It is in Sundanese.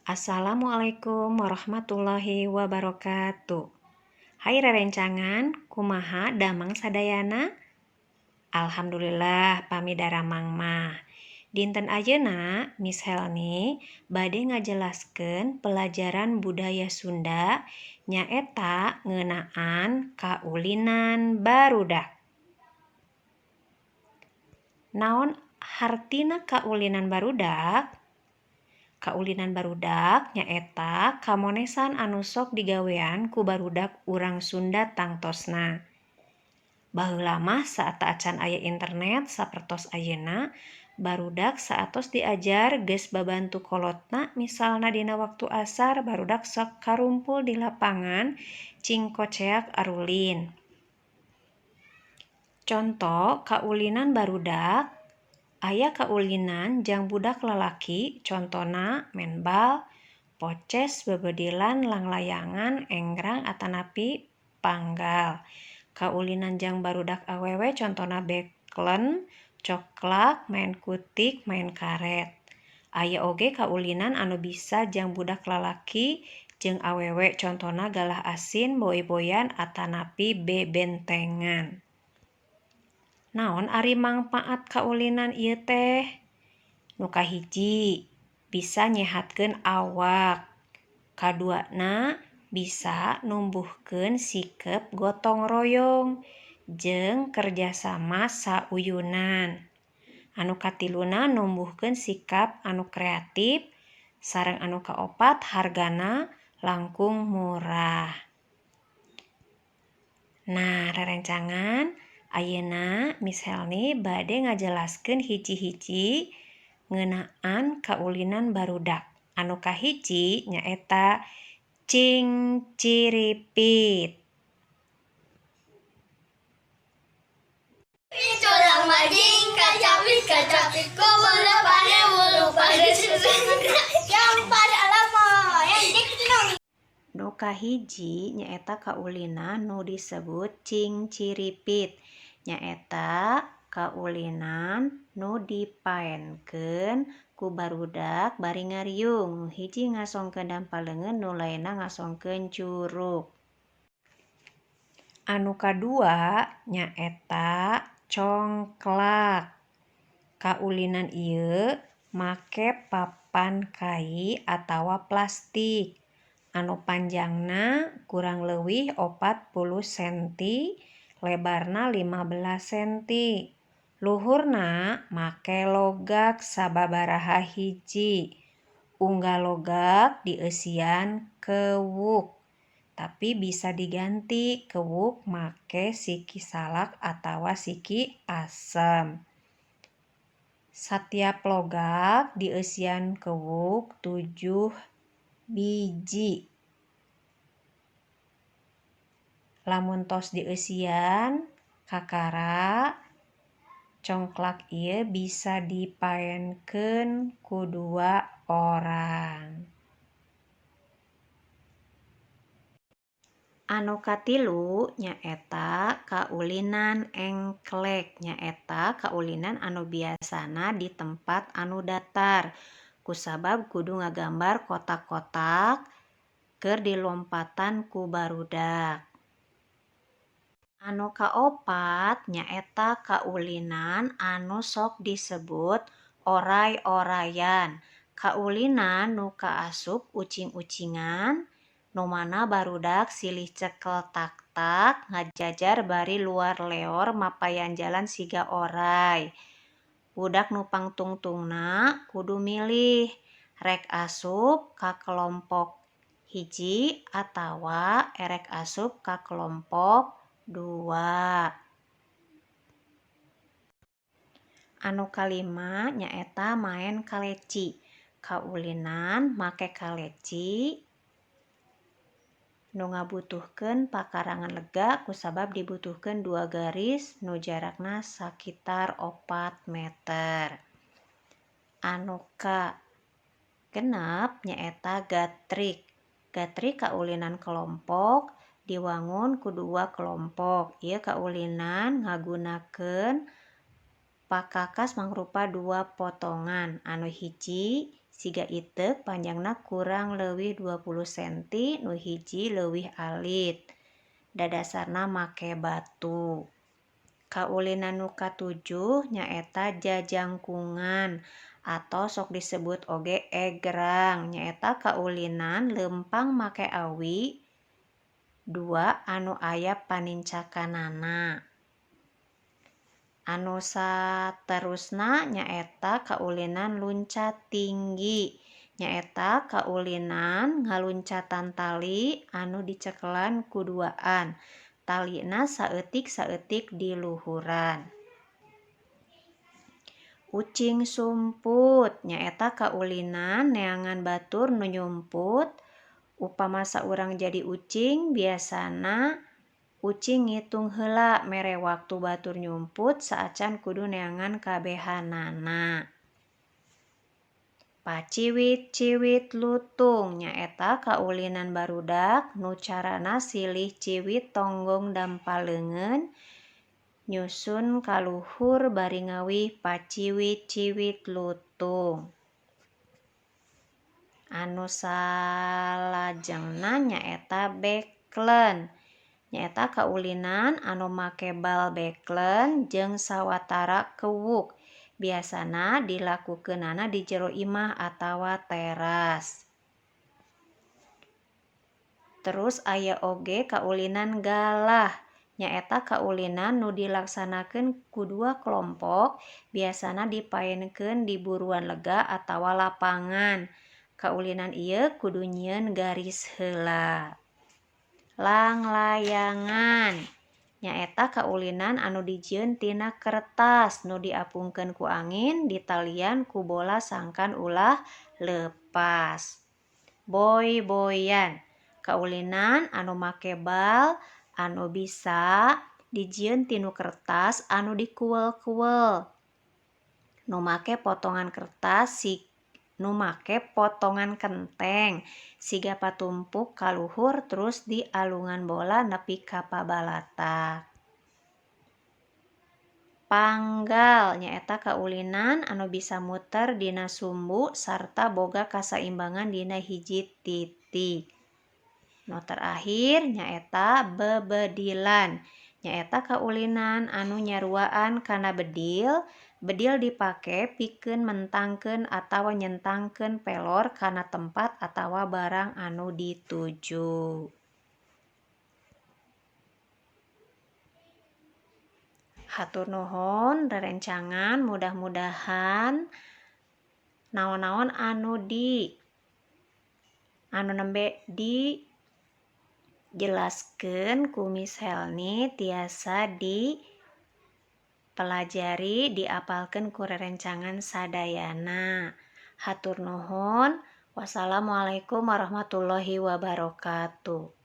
Assalamualaikum warahmatullahi wabarakatuh. Hai rerencangan, kumaha damang sadayana? Alhamdulillah pami daramang mah. Dinten ayeuna Miss Helni bade ngajelaskeun pelajaran budaya Sunda nyaeta ngeunaan kaulinan barudak. Naon hartina kaulinan barudak? Kaulinan barudak nyaeta kamonesan anu sok digawean ku barudak urang Sunda tangtosna. Baheula mah saataacan aya internet sapertos ayeuna, barudak saatos diajar geus babantu kolotna, misalna dina waktu asar barudak sok karumpul di lapangan cing koceak arulin. Conto kaulinan barudak aya kaulinan jang budak lalaki, contona maen bal, poces, bebedilan, langlayangan, enggrang atanapi panggal. Kaulinan jang barudak awewe contona beklen, coklak, maen kutik, maen karet. Aya oge kaulinan anu bisa jang budak lalaki jeung awewe, contona galah asin, boy-boyan atanapi bebentengan. Naon ari mangpaat kaulinan ieu teh? Nu kahiji, bisa nyehatkeun awak. Kaduana, bisa numbuhkeun sikep gotong royong jeung kerjasama sauyunan. Anu katiluna, numbuhkeun sikap anu kreatif, sareng anu kaopat hargana langkung murah. Nah, rerencangan, ayeuna Miss Helni bade ngajelaskeun hiji-hiji ngeunaan kaulinan barudak. Anu kahiji nyaeta cingciripit. Curang majing kacapit kacapit ko pada bulu pada yang pada lama yang diknong. Nu kahiji nyaeta kaulinan nu disebut cingciripit, nyaeta kaulinan nu dipaenkeun ku barudak bari ngariung, nu hiji ngasongkeun dampaleungeun, nu lainna ngasongkeun curug. Anu kadua nyaeta congklak. Kaulinan ieu make papan kai atawa plastik anu panjangna kurang leuwih 40 senti, lebarna 15 senti. Luhurna make logak sababaraha hiji. Unggal logak dieusian kewuk, tapi bisa diganti kewuk make siki salak atawa siki asem. Satiap logak dieusian kewuk 7 biji. Lamun tos dieusian kakara, congklak ieu bisa dipaenkeun ku 2 orang. Anu katilu nyaeta kaulinan engklek, nyaeta kaulinan anu biasana di tempat anu datar kusabab kudu ngagambar kotak-kotak keur dilompatan ku barudak. Anu kaopat nyaeta kaulinan anu sok disebut oray-orayan, kaulinan nu kaasup ucing-ucingan, nu mana barudak silih cekel tak-tak ngajajar bari luar leor mapayan jalan siga oray. Budak nu pangtungtungna kudu milih rek asup ka kelompok hiji atawa erek asup ka kelompok 2. Anu kalima nyaeta maen kaleci. Kaulinan make kaleci nu ngabutuhkeun pakarangan lega kusabab dibutuhkeun 2 garis nu jarakna sakitar 4 meter. Anu ka genep nyaeta gatrik. Gatrik kaulinan kelompok diwangun ku 2 kelompok. Ieu kaulinan ngagunakeun pakakas mangrupa 2 potongan, anu hiji Siga iteuk panjangna kurang leuwih 20 senti nu hiji leuwih alit. Dadasarna make batu. Kaulinan nu katujuh nyaeta jajangkungan atau sok disebut oge egrang, nyaeta kaulinan leumpang make awi dua anu aya panincakanana. Anu saterusna nyaeta kaulinan luncat tinggi, nyaeta kaulinan ngaluncatan tali anu dicekelan ku duaan. Talina saeutik-saeutik diluhuran. Ucing sumput nyaeta kaulinan neangan batur nu nyumput. Upama saurang jadi ucing biasana ucing ngitung heula mere waktu batur nyumput saacan kudu neangan kabehanana. Paciwit-ciwit lutung nyaeta kaulinan barudak nu carana silih ciwit tonggong dampal leungeun nyusun ka luhur bari ngawih paciwit-ciwit lutung. Anu salajengna nyaeta beklen, nyaeta kaulinan anu make bal beklen jeung sawatara kewuk. Biasana dilakukeunana di jero imah atawa teras. Terus aya oge kaulinan galah, nyaeta kaulinan nu dilaksanakeun ku dua kelompok, biasana dipaenkeun di buruan lega atawa lapangan. Kaulinan ieu kudu nyieun garis heula. Langlayangan nyaeta kaulinan anu dijieun tina kertas nu diapungkeun ku angin ditalian ku bola sangkan ulah leupas. Boy-boyan kaulinan anu make bal anu bisa dijieun tinu kertas anu dikuel-kuel. Nu make potongan kertas nu make potongan kenteng siga patumpuk ka luhur terus dialungan bola nepi ka pabalatak. Panggal nyaeta kaulinan anu bisa muter dina sumbu sarta boga kasaimbangan dina hiji titik. Nu terakhir nyaeta bebedilan, nyaeta kaulinan anu nyaruaan kana bedil. Bedil dipake pikeun mentangkeun atawa nyentangkeun pelor kana tempat atawa barang anu dituju. Hatur nuhun rerencangan, mudah-mudahan naon-naon anu di anu nembe dijelaskeun ku Miss Helni tiasa dipelajari, diapalkeun ku rerencangan sadayana. Hatur nuhun. Wassalamualaikum warahmatullahi wabarakatuh.